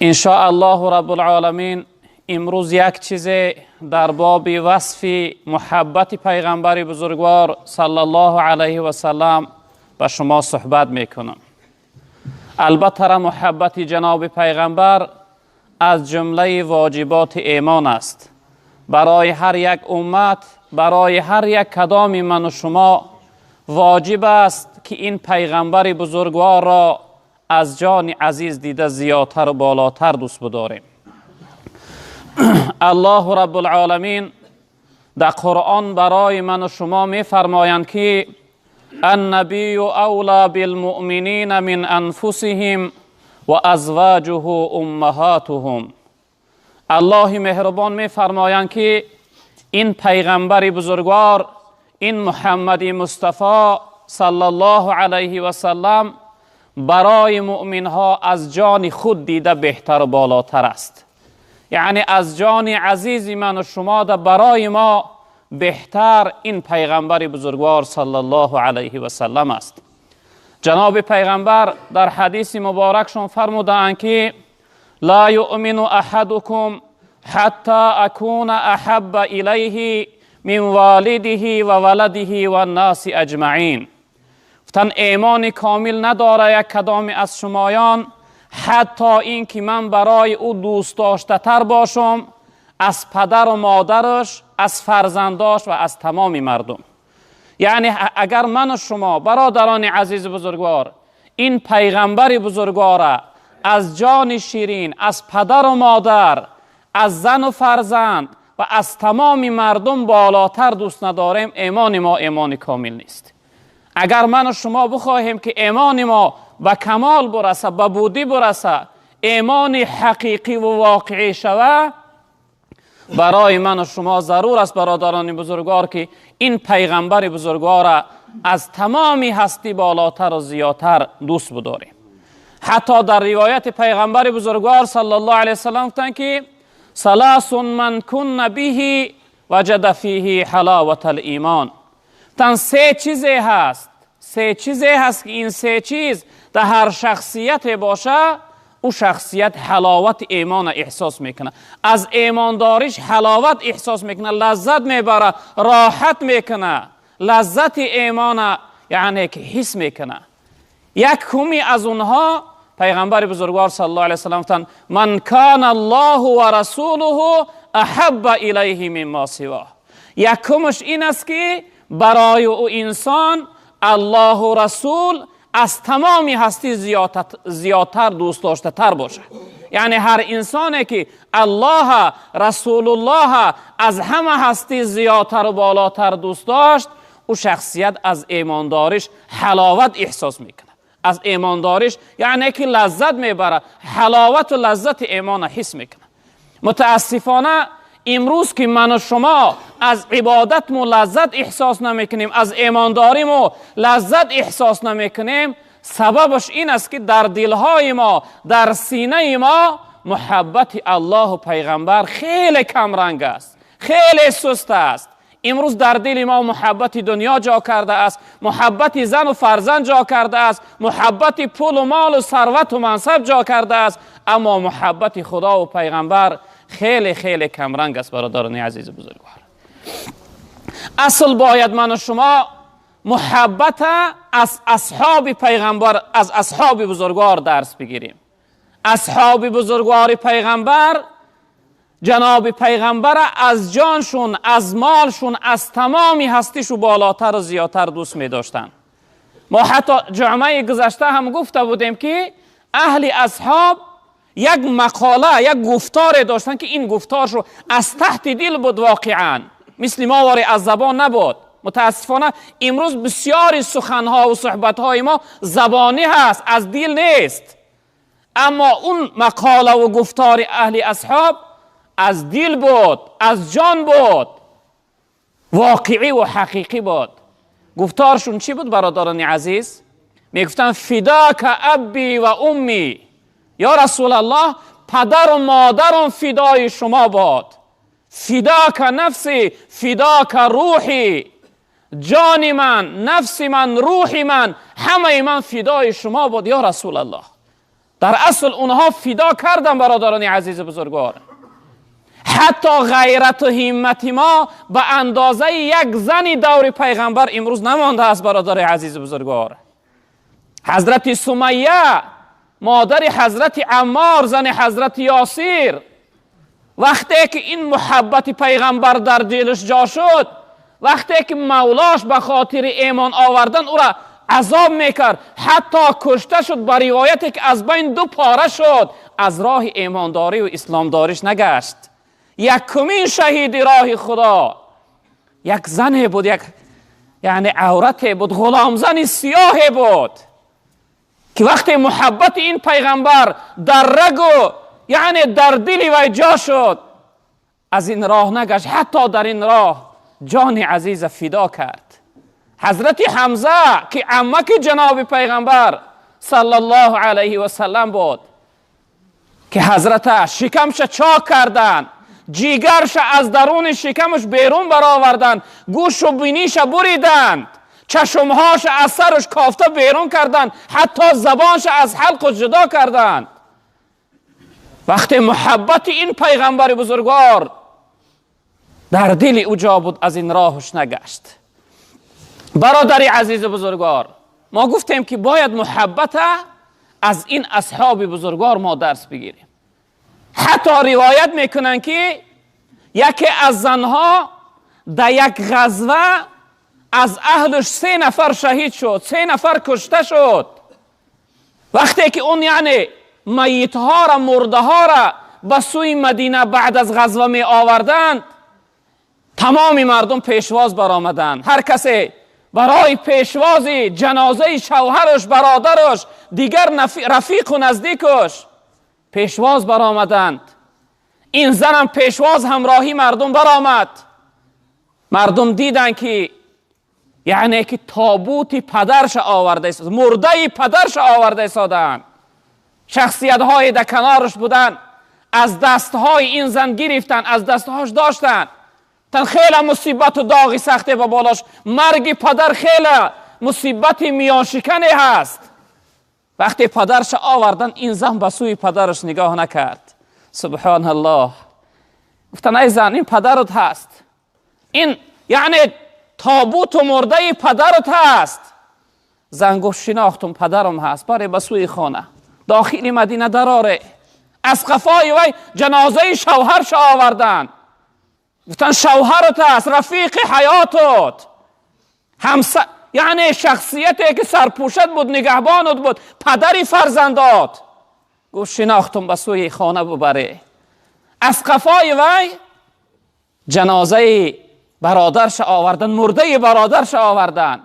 إن شاء الله رب العالمین امروز یک چیز در باب وصف محبت پیغمبر بزرگوار صلی الله علیه و سلم به شما صحبت میکنم. البته محبت جناب پیغمبر از جمله واجبات ایمان است. برای هر یک امت، برای هر یک کدام من و شما واجب است که این پیغمبر بزرگوار را از جان عزیز دیده زیادتر و بالاتر دوست بداریم. الله رب العالمین در قرآن برای من و شما میفرمایند که النبی اولی بالمؤمنین من انفسهم و ازواجه امهاتهم. الله مهربان میفرمایند که این پیغمبر بزرگوار، این محمد مصطفی صلی الله علیه و سلم برای مؤمن ها از جان خود دیده بهتر و بالاتر است. یعنی از جان عزیز من و شما ده برای ما بهتر این پیغمبر بزرگوار صلی الله علیه و سلم است. جناب پیغمبر در حدیث مبارکشون فرمودند که لا یؤمن احدکم حتی اکون احب الیه من والده و ولده و الناس اجمعین. گفتن ایمان کامل نداره یک کدام از شمایان حتی اینکه من برای او دوست داشته تر باشم از پدر و مادرش، از فرزنداش و از تمام مردم. یعنی اگر من و شما برادران عزیز بزرگوار این پیغمبر بزرگوار از جان شیرین، از پدر و مادر، از زن و فرزند و از تمام مردم بالاتر دوست نداریم، ایمان ما ایمان کامل نیست. اگر من و شما بخواهیم که ایمان ما به کمال برسه، به بودی برسه، ایمان حقیقی و واقعی شوه، برای من و شما ضرور است برادران بزرگوار که این پیغمبر بزرگوار از تمام هستی بالاتر و زیادتر دوست بداریم. حتی در روایت پیغمبر بزرگوار صلی الله علیه وسلم گفتند که ثلاث من کن به وجد فیه حلاوت الایمان. تن سه چیزی هست، سه چیزی هست که این سه چیز در هر شخصیت باشه او شخصیت حلاوت ایمان احساس میکنه، از ایمانداریش حلاوت احساس میکنه، لذت میبره، راحت میکنه، لذت ایمان یعنی که حس میکنه. یک کمی از اونها پیغمبر بزرگوار صلی الله علیه وسلم گفتند من کان الله و رسوله احب الیه مما سواه. یکمش این است که برای او انسان الله و رسول از تمام هستی زیادتر دوست داشته تر باشه. یعنی هر انسانی که الله رسول الله از همه هستی زیادتر و بالاتر دوست داشت، او شخصیت از ایمانداریش حلاوت احساس میکنه، از ایمانداریش یعنی که لذت میبره، حلاوت و لذت ایمان حس میکنه. متاسفانه امروز که من و شما از عبادتمو لذت احساس نمیکنیم، از ایمانداریمو لذت احساس نمیکنیم، سببش این است که در دلهای ما، در سینه ما محبت الله و پیغمبر خیلی کم رنگ است، خیلی سست است. امروز در دل ما محبت دنیا جا کرده است، محبت زن و فرزند جا کرده است، محبت پول و مال و ثروت و منصب جا کرده است، اما محبت خدا و پیغمبر خیلی خیلی کم رنگ است. برادران عزیز بزرگوار، اصل باید من و شما محبت از اصحاب پیغمبر، از اصحاب بزرگوار درس بگیریم. اصحاب بزرگوار پیغمبر، جناب پیغمبر از جانشون، از مالشون، از تمامی هستیشو بالاتر و زیادتر دوست می داشتن. ما حتی جمعه گذشته هم گفته بودیم که اهل اصحاب یک مقاله، یک گفتار داشتن که این گفتارش رو از تحت دل بود، واقعا مثل ما واری از زبان نبود. متاسفانه امروز بسیاری سخنها و صحبتهای ما زبانی هست، از دل نیست. اما اون مقاله و گفتار اهل اصحاب از دل بود، از جان بود، واقعی و حقیقی بود. گفتارشون چی بود برادران عزیز؟ میگفتن فداک ابی و امی، یا رسول الله پدر و مادرم فدای شما باد، فداک نفسی فداک روحی، جان من، نفس من، روح من، همه من فدای شما باد یا رسول الله. Дар асл онҳо фидо карданд, бародарони азизи бузургвор. Ҳатто ғайрату ҳиммати мо ба андозаи як зани даври пайғамбар имрӯз намондааст, бародари азизи бузургвор. Ҳазрати Сумайя, модари ҳазрати Аммор, зани ҳазрати Ёсир, вақте ки ин муҳаббати пайғамбар дар дилаш ҷо шуд, вақте ки мавлош ба хотири имон овардан ӯро азоб мекард, ҳатто кушта шуд, ба ривояте ки аз байн ду пора шуд, аз роҳи имондорӣ ва исломдориш нагашт. Якумин шаҳиди роҳи Худо як зане буд, як яъне аврате буд, ғуломзани сиёҳе буд, ки вақте муҳаббати ин пайғамбар дар рагу яъне дар дили вай ҷо шуд, аз ин роҳ нагашт, ҳатто дар ин роҳ ҷони азиза фидо кард. Ҳазрати Ҳамза, ки аммаки ҷаноби пайғамбар саллаллоҳу алайҳи васаллам буд, ки ҳазрата шикамша чок карданд, ҷигарша аз даруни шикамаш берун бароварданд, гӯшу биниша буриданд, чашмҳоша аз сараш кофта берун карданд, ҳатто забонша аз ҳалқу ҷудо карданд. Вақте муҳаббати ин пайғамбари бузургвор дар дили ӯ ҷо буд, аз ин роҳаш нагашт. Бародари азизи бузургвор, мо гуфтем, ки бояд муҳаббата аз ин асҳоби бузургвор мо дарс бигирем. Ҳатто ривоят мекунанд, ки яке аз занҳо дар як ғазва аз аҳлаш се нафар шаҳид шуд, се нафар кушта шуд. Вақте ки он яъне майитҳоро, мурдаҳоро ба сӯи Мадина баъд аз ғазва меоварданд, тамоми мардум пешвоз баромаданд. Ҳар касе барои пешвози ҷанозаи шавҳараш, бародараш, дигар рафиқу наздикаш пешвоз баромаданд. Ин занам пешвоз ҳамроҳи мардум баромад. Мардум диданд, ки яъне ки тобути падарша оварда, мурдаи падарша оварда истоданд. Шахсиятҳое дар канораш буданд, аз дастҳои ин зан гирифтанд, аз дастҳош доштанд. Тан хеле мусибату доғи сахте ба болош, марги падар хеле мусибати миёншикане ҳаст. Вақте падарша овардан, ин зан ба сӯи падараш нигоҳ накард. Субҳоналлоҳ! Гуфтан: «Ай зан, ин падарат ҳаст, ин яъне тобуту мурдаи падарат ҳаст». Зан гуфт: «Шинохтум, падарам ҳаст, баре ба сӯи хона, дохили Мадина дароре». Аз қафои вай ҷанозаи шавҳарша оварданд. Гуфтан: «Шавҳарат аст, рафиқи ҳаётот, ҳамса, яъне шахсияте ки сарпӯшат буд, нигаҳбонат буд, падари фарзандот». Гуфт: «Шинохтум, ба сӯи хона бубаре». Аз қафои вай ҷанозаи бародарша овардан, мурдаи бародарша овардан.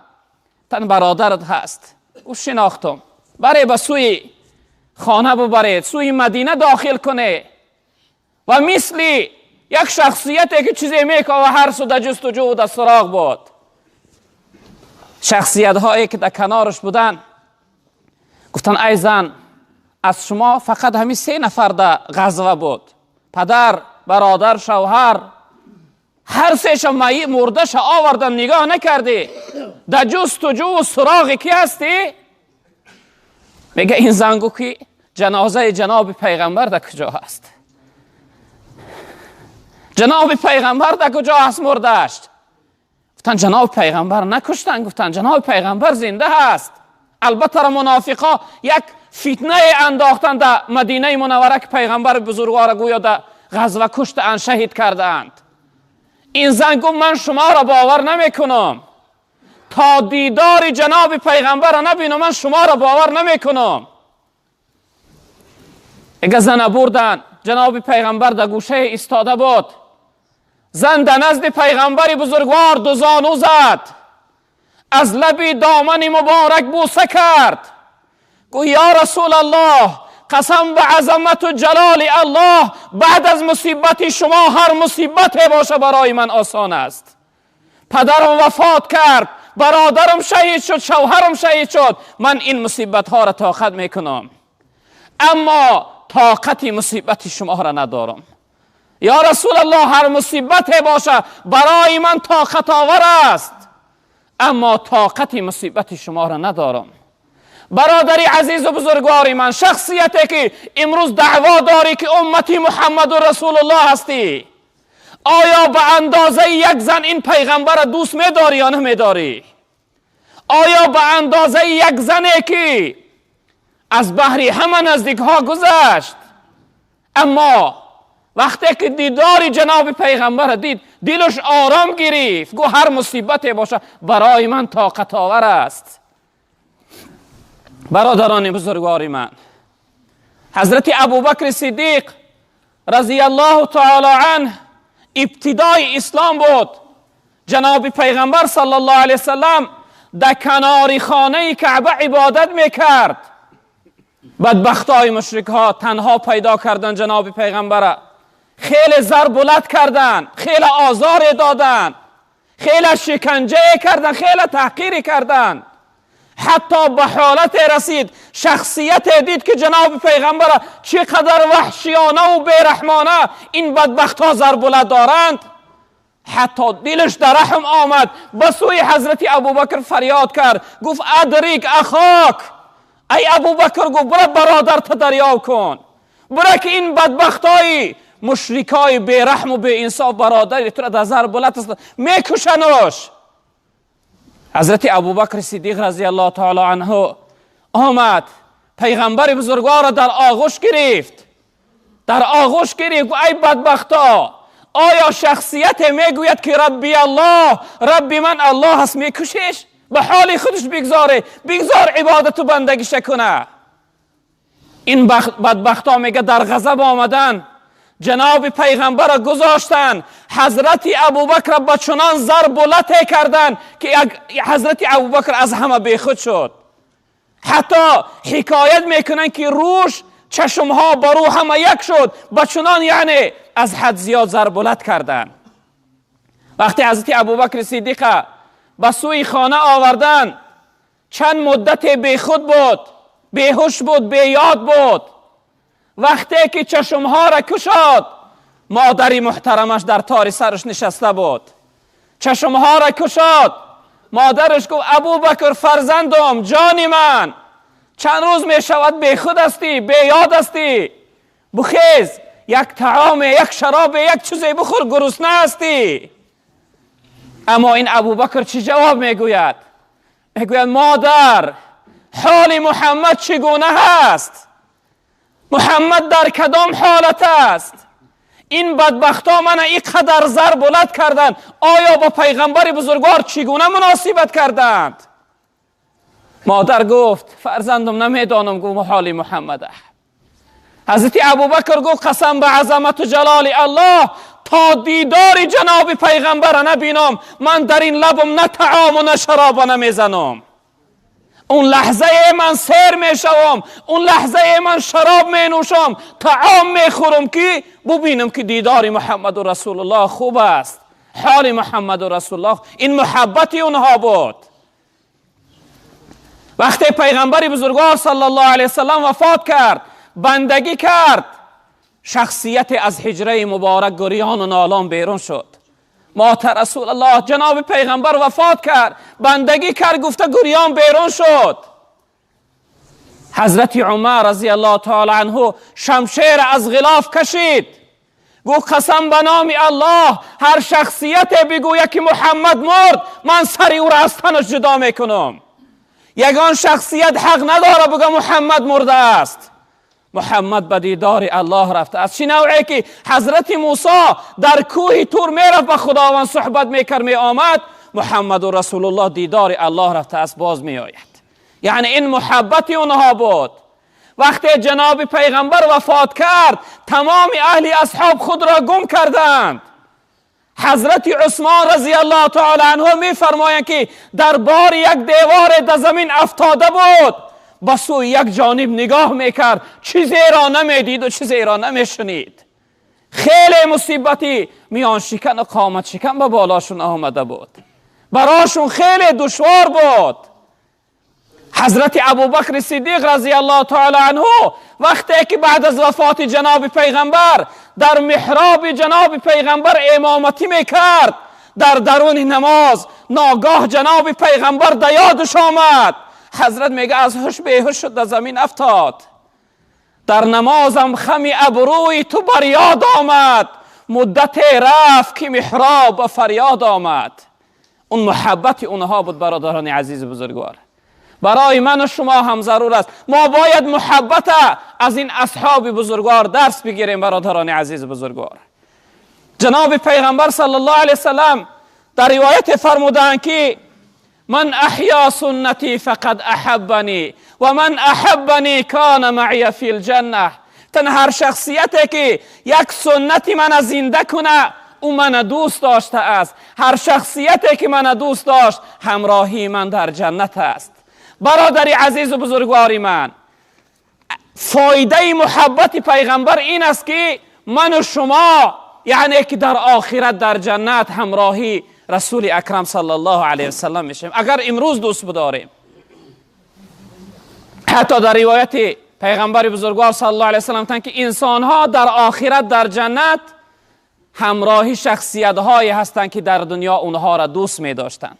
Тан бародарат ҳаст. Гуфт: «Шинохтум, баре ба сӯи хона бубаред, сӯи Мадина дохил куне». Ва мисли як шахсияте ки чизе мекова, ҳар су дар ҷустуҷӯ, дар суроғ буд. Шахсиятҳое ки дар канораш буданд, гуфтанд: «Ай зан, аз шумо фақат ҳамин се нафар дар ғазва буд: падар, бародар, шавҳар. Ҳар сеша мурдаша овардан, нигоҳ накардӣ, дар ҷустуҷӯ суроғи кӣ ҳастӣ?» Мега ин зан гуфт, ки ҷанозаи ҷаноби пайғамбар дар куҷо ҳаст? Ҷаноби пайғамбар дар куҷо ҳаст мурдаш? Гуфтан: «Ҷаноби пайғамбар накуштанд». Гуфтан: «Ҷаноби пайғамбар зинда ҳаст». Албатта, мунофиқо як фитнае андохтанд дар Мадинаи Мунаввара, ки пайғамбари бузургвора гӯё дар ғазва куштаанд, шаҳид кардаанд. Ин зан гуфт: «Ман шуморо бовар намекунам, то дидори ҷаноби пайғамбарро набинам, ман шуморо бовар намекунам». Эга зана бурданд, ҷаноби пайғамбар дар гӯшае истода буд. Зан дар назди пайғамбари бузургвор дузону зад, аз лаби домани муборак бӯса кард. Гӯ: «Ё Расулаллоҳ, қасам ба азамату ҷалоли Аллоҳ, баъд аз мусибати шумо ҳар мусибате боша, барои ман осон аст. Падарам вафот кард, бародарам шаҳид шуд, шавҳарам шаҳид шуд, ман ин мусибатҳоро тоқат мекунам, аммо тоқати мусибати шуморо надорам. Ё Расулаллоҳ, ҳар мусибате боша, барои ман тоқатовар аст, аммо тоқати мусибати шуморо надорам». برادری عزیز و بزرگوار من، شخصیتی که امروز دعوا داری که امتی محمد و رسول الله هستی، آیا به اندازه یک زن این پیغمبر دوست میداری یا نمیداری؟ آیا به اندازه یک زنی که از بحری همه نزدیک ها گذشت، اما وقتی که دیدار جناب پیغمبر دید دلش آرام گرفت، گو هر مصیبتی باشه برای من طاقت آور است. برادران بزرگوار من، حضرت ابوبکر صدیق رضی الله تعالی عنه ابتدای اسلام بود. جناب پیغمبر صلی الله علیه وسلم در کنار خانه کعبه عبادت میکرد. بدبختای مشرک ها تنها پیدا کردن جناب پیغمبر، خیلی ضرب لط کردن، خیلی آزار دادن، خیلی شکنجه کردن، خیلی تحقیر کردن، حتی به حالت رسید شخصیت دید که جناب پیغمبر چقدر وحشیانه و بیرحمانه این بدبخت ها ضرب لط دارند. حتی دلش در رحم آمد، به سوی حضرت ابوبکر فریاد کرد، گفت ادریک اخاک، ای ابوبکر، گفت برو برادرت دریاب کن، برو که این بدبختای مشرکای بیرحم و بی انصاف برادری تو را در ضرب لط است میکشنش. حضرت ابوبکر صدیق رضی الله تعالی عنه آمد، پیغمبر بزرگوار را در آغوش گرفت، در آغوش گرفت، گفت ای بدبختا، آیا شخصیت میگوید که ربی الله، ربی من الله است، میکشش؟ به حال خودش بگذاره، بگذار عبادت و بندگیش کنه. این بدبختا میگه در غضب آمدن، جناب پیغمبر را گذاشتن، حضرت ابوبکر را به چنان ضرب و لط کردن که حضرت ابوبکر از همه بیخود شد. حتی حکایت میکنن که روش چشمها برو همه یک شد، به چنان یعنی از حد زیاد ضرب و لط کردن. وقتی حضرت ابوبکر صدیق به سوی خانه آوردن، چند مدت بیخود بود، بیهوش بود، بیاد بود. وقتی که چشمها را کشاد، مادری محترمش در تار سرش نشسته بود. چشمها را کشاد، مادرش گفت ابوبکر فرزندم، جان من، چند روز می شود بیخود هستی، بیاد هستی، بخیز، یک طعام، یک شراب، یک چیزی بخور، گرسنه هستی. اما این ابوبکر چی جواب میگوید؟ میگوید مادر، حال محمد چگونه هست؟ محمد در کدام حالت است؟ این بدبختا من اینقدر ضرب لط کردند، آیا با پیغمبر بزرگوار چگونه مناسبت کردند؟ مادر گفت فرزندم نمیدانم، گفت حال محمد. حضرت ابوبکر گفت قسم به عظمت و جلال الله، تا دیدار جناب پیغمبر نبینم من در این لبم نه طعام و نه شراب نمیزنم. اون لحظه من سیر میشوم، اون لحظه من شراب می نوشم، طعام میخورم که ببینم که دیدار محمد و رسول الله خوب است، حال محمد و رسول الله. این محبت اونها بود. وقتی پیغمبر بزرگوار صلی الله علیه وسلم وفات کرد، بندگی کرد، شخصیت از حجره مبارک گریان و نالان بیرون شد. مات رسول الله، جناب پیغمبر وفات کرد، بندگی کرد، گفته گریان بیرون شد. حضرت عمر رضی الله تعالی عنه شمشیر از غلاف کشید، گفت قسم به نام الله، هر شخصیت بگوید که محمد مرد، من سر او را از تنش جدا میکنم. یگان شخصیت حق نداره بگه محمد مرده است. محمد به دیدار الله رفته است. چه نوعی که حضرت موسی در کوه تور میرفت با خداوند صحبت میکرد می آمد، محمد و رسول الله دیدار الله رفته است، باز می آید. یعنی این محبت اونها بود. وقتی جناب پیغمبر وفات کرد، تمام اهل اصحاب خود را گم کردند. حضرت عثمان رضی الله تعالی عنه می فرمایند که در بار یک دیوار در زمین افتاده بود، به سوی یک جانب نگاه میکرد، چیزی را نمیدید و چیزی را نمیشنید. خیلی مصیبتی میان شکن و قامت شکن به بالاشون آمده بود، براشون خیلی دشوار بود. حضرت ابوبکر صدیق رضی الله تعالی عنه وقتی که بعد از وفات جناب پیغمبر در محراب جناب پیغمبر امامتی میکرد، در درون نماز ناگاه جناب پیغمبر در یادش آمد. ҳазрат мега аз ҳуш беҳуш шуд, дар замин афтод. Дар намозам хами абрӯи ту бар ёд омад, муддате рафт ки меҳроб ба фарёд омад. Он муҳаббати онҳо буд, бародарони азизи бузургвор. Барои ман ва шумо ҳам зарур аст. Мо бояд муҳаббат аз ин асҳоби бузургвор дарс бигирем, бародарони азизи бузургвор. Ҷаноби пайғамбар саллаллоҳу алайҳи васаллам дар ривояте фармудаанд ки ман аҳё суннатӣ фақад аҳаббанӣ ва ман аҳаббанӣ кана маъия фил ҷанна. Тан ҳар шахсияте ки як суннати мана зинда куна, ӯ мана дӯст доштааст. Ҳар шахсияте ки мана дӯст дошт, ҳамроҳии ман дар ҷаннат аст. Бародари азизу бузургвори ман, фоидаи муҳаббати пайғамбар ин аст ки ману шумо яъне ки дар охират дар ҷаннат ҳамроҳи расули акрам саллаллоҳу алайҳи васаллам мешавем, агар имрӯз дӯст бидорем. Ҳатто дар ривояти пайғамбари бузургвор саллаллоҳу алайҳи васаллам гуфтанд ки инсонҳо дар охират дар ҷаннат ҳамроҳи шахсиятҳое ҳастанд ки дар дунё онҳоро дӯст медоштанд.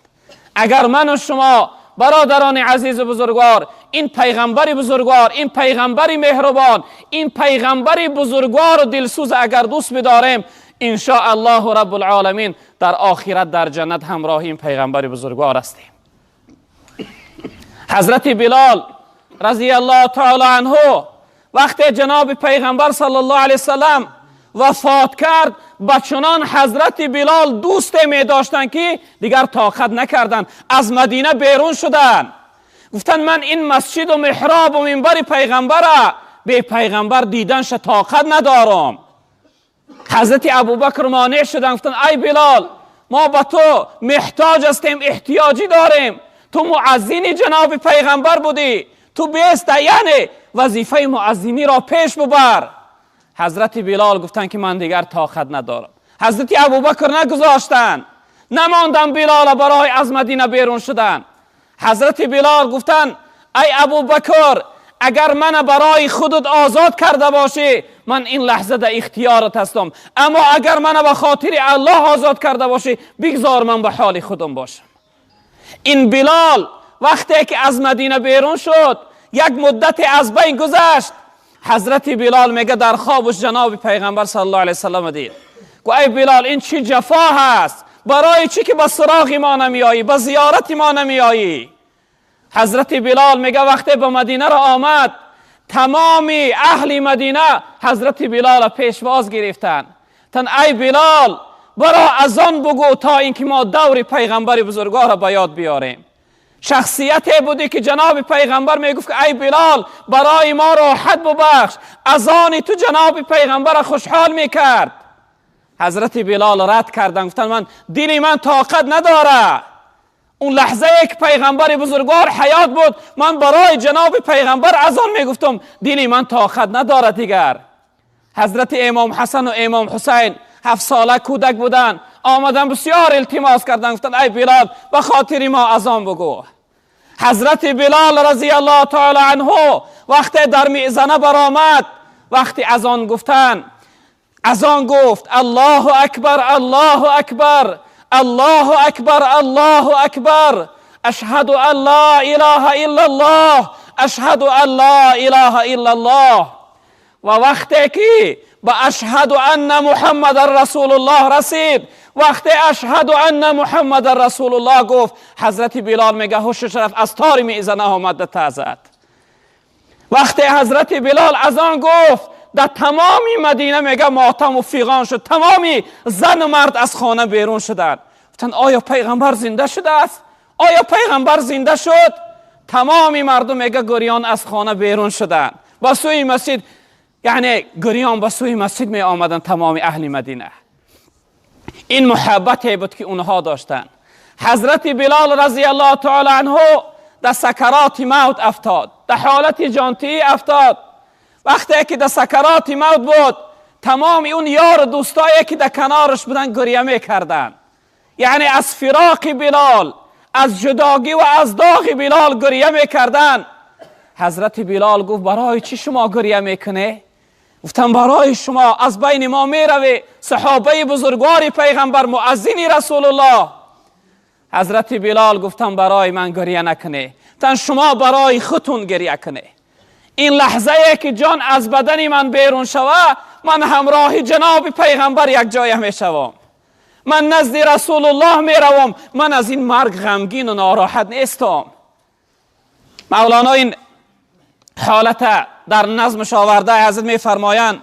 Агар ману шумо, бародарони азизу бузургвор, ин пайғамбари бузургвор, ин пайғамбари меҳрубон, ин пайғамбари бузургвору дилсӯз агар дӯст бидорем, иншоаллоҳу раббулъоламин дар охират дар ҷаннат ҳамроҳи ин пайғамбари бузургвор ҳастем. Ҳазрати Билол разияллоҳу таоло анҳу вақте ҷаноби пайғамбар саллаллоҳу алайҳи васаллам вафот кард, ба чунон ҳазрати Билол дӯсте медоштанд ки дигар тоқат накарданд, аз Мадина берун шуданд. Гуфтанд ман ин масҷиду меҳробу минбари пайғамбара бе пайғамбар диданша тоқат надорам. Ҳазрати Абубакр монеъ шуданд, гуфтанд ай Билол, мо ба ту меҳтоҷ ҳастем, эҳтиёҷӣ дорем, ту муаззини ҷаноби пайғамбар будӣ, ту беста, яъне вазифаи муаззиниро пеш бубар. Ҳазрати Билол гуфтанд ки ман дигар тоқат надорам. Ҳазрати Абубакр нагузоштанд, намонданд Билола барои аз Мадина берун шудан. Ҳазрати Билол гуфтанд ай Абубакр, агар мана барои худат озод карда бошӣ, ман ин лаҳза дар ихтиёрат ҳастам, аммо агар мана ба хотири Аллоҳ озод карда бошӣ, бигзор ман ба ҳоли худам бошам. Ин Билол вақте ки аз Мадина берун шуд, як муддате аз байн гузашт. Ҳазрати Билол мега дар хобаш ҷаноби пайғамбар саллаллоҳу алайҳи васаллам дид. Гуфт ай Билол, ин чӣ ҷафо ҳаст? Барои чӣ ки ба суроғи мо намеоӣ, ба зиёрати мо намеоӣ? Ҳазрати Билол мега вақте ба Мадинаро омад, тамоми аҳли Мадина ҳазрати Билолро пешвоз гирифтанд. Тан ай Билол, баро аз он бугӯ то ин ки мо даври пайғамбари бузургворро ба ёд биёрем. Шахсияте будӣ ки ҷаноби пайғамбар мегуфт ки ай Билол, барои мо роҳат бубахш, аз они ту ҷаноби пайғамбарро хушҳол мекард. Ҳазрати Билол рад карданд, гуфтанд ман дили ман тоқат надора. Он лаҳзае ки пайғамбари бузургвор ҳаёт буд, ман барои ҷаноби пайғамбар аз он мегуфтам, дили ман тоқат надорад дигар. Ҳазрати имом Ҳасану имом Ҳусайн 7 сола кӯдак буданд, омадан бисёр илтимос карданд, гуфтанд ай Билол, ба хотири мо аз он бугӯ. Ҳазрати Билол разияллоҳу таоло анҳу вақте дар мизана баромад, вақти аз он гуфтан, аз он гуфт: Аллоҳу акбар, Аллоҳу акбар, Аллоҳу акбар, Аллоҳу акбар, ашҳаду ан ло илоҳа иллаллоҳ, ашҳаду ан ло илоҳа иллаллоҳ. Ва вақте ки ба ашҳаду анна Муҳаммадан расулуллоҳ расид, вақте ашҳаду анна Муҳаммадан расулуллоҳ гуфт, ҳазрати Билол мега ҳушаш рафт, аз тори мизана омад тазад. Вақте ҳазрати Билол аз он гуфт, дар тамоми Мадина мега мотаму фиғон шуд, тамоми зану мард аз хона берун шуданд. Гуфтанд оё пайғамбар зинда шудааст? Оё пайғамбар зинда шуд? Тамоми мардум мега гурён аз хона берун шуданд ба сӯи масҷид, яъне гурён ба сӯи масҷид меомаданд тамоми аҳли Мадина. Ин муҳаббате буд ки онҳо доштанд. Ҳазрати Билол разияллоҳу таоло анҳу дар сакароти мавт афтод, дар ҳолати ҷонтиӣ афтод. Вақте ки дар сакароти мавт буд, тамоми он ёру дӯстое ки дар канораш буданд гиря мекарданд, яъне аз фироқи Билол, аз ҷудогӣ ва аз доғи Билол гиря мекарданд. Ҳазрати Билол гуфт: барои чӣ шумо гиря мекунед? Гуфтам барои шумо аз байни мо меравӣ, саҳобаи бузургвори пайғамбар, муаззини расулуллоҳ. Ҳазрати Билол гуфтам: барои ман гиря накунӣ. تن شما برای خودتون گریه کنه. این لحظه ای که جان از بدن من بیرون شوه، من همراه جناب پیغمبر یک جایه می شوم. من نزد رسول الله می روم. من از این مرگ غمگین و ناراحت نیستم. مولانا این حالت در نظمش آورده. حضرت می فرمایند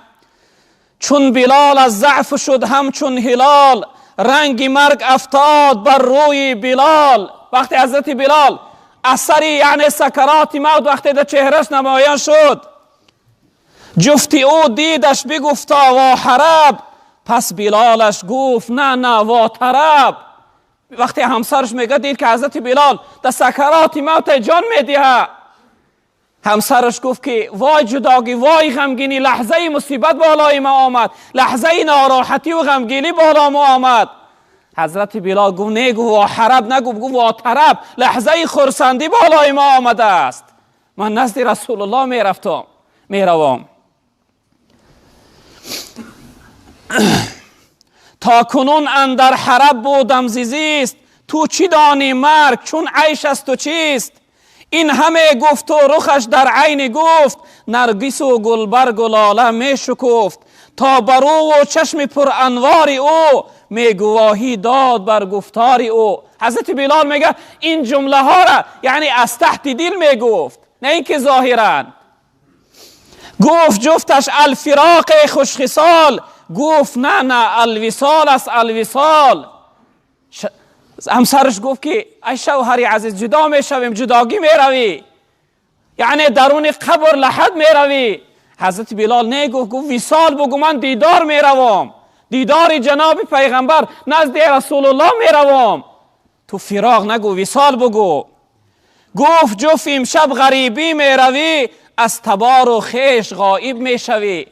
چون بلال از ضعف شد همچون هلال، رنگ مرگ افتاد بر روی بلال. وقتی حضرت بلال اثری یعنی سکرات موت وقتی در چهرش نمایان شد، جفتی او دیدش بگفتا وا حرب، پس بلالش گفت نه نه وا طرب. وقتی همسرش میگه دید که حضرت بلال در سکرات موت جان میدیه، همسرش گفت که وای جداگی، وای غمگینی، لحظه مصیبت بالای ما آمد، لحظه ناراحتی و غمگینی بالا ما آمد. حضرت بلال گفت نگو وا حرب، نگو، گفت وا طرب، لحظه خرسندی بالای ما آمده است. من نزد رسول الله میرفتم میروم. تا کنون اندر حرب بودم زیست، تو چی دانی مرگ چون عیش است و چیست. این همه گفت و رخش در عین گفت، نرگس و گلبرگ و لاله می شکفت. تا برو و چشم پر انوار او، می گواهی داد بر گفتار او. حضرت بلال میگه این جمله ها را یعنی از تحت دل میگفت، نه اینکه ظاهرا. گفت جفتش الفراق خوشخصال، گفت نه نه الوصال است الوصال. همسرش گفت که ای شوهر عزیز جدا میشویم، جداگی میروی، یعنی درون قبر لحد میروی. حضرت بلال نگفت، گفت وصال بگو، من دیدار میروم، دیدار جناب پیغمبر نزد رسول الله میروم، تو فراق نگو، وصال بگو. گفت جفت امشب غریبی میروی، از تبار و خویش غایب میشوی.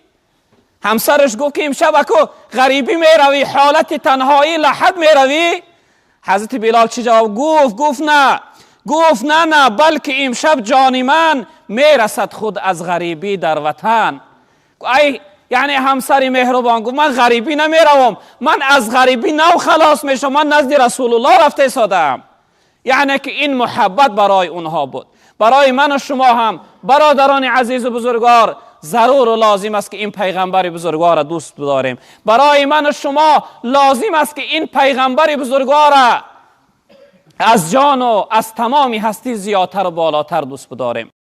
همسرش گفت که امشب اکو غریبی میروی، حالت تنهایی لحد میروی. حضرت بلال چی جواب گفت؟ گفت نه، گفت نه نه، بلکه امشب جان من میرسد خود از غریبی در وطن. ای یعنی همسر مهربان، گفت من غریبی نمیروم، من از غریبی نو خلاص میشم، من نزد رسول الله رفته سادم. یعنی که این محبت برای اونها بود. برای من و شما هم برادران عزیز و بزرگوار ضرور و لازم است که این پیغمبر بزرگوار را دوست بداریم. برای من و شما لازم است که این پیغمبر بزرگوار را از جان و از تمام هستی زیادتر و بالاتر دوست بداریم.